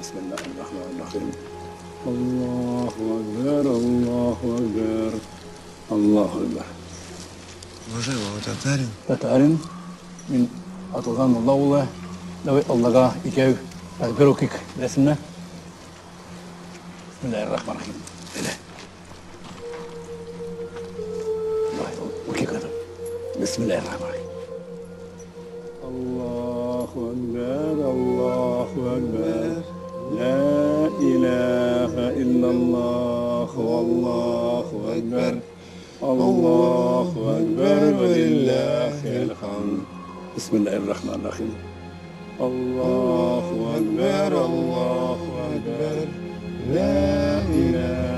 Бисмиллаһир-рахманир-рахим. Аллаһу акбар, Аллаһу акбар, Аллаһу акбар. Уважаемый, вы татарин? Татарин. Мин атылган мулла улы. Давай Аллага икәү тәкбир укыйк. Беләсеңме? Бисмиллаһир-рахманир-рахим. Әйдә. Давай, укыйк. Бисмиллаһир-рахманир-рахим. Аллаһу акбар, Аллаһу акбар. Ла илаһа иллаллах, Аллаһу акбар. Аллаһу акбар, ва лиллахил хамд. Бисмиллаһир-рахманир-рахим. Аллаһу акбар, Аллаһу акбар. Ла илаһа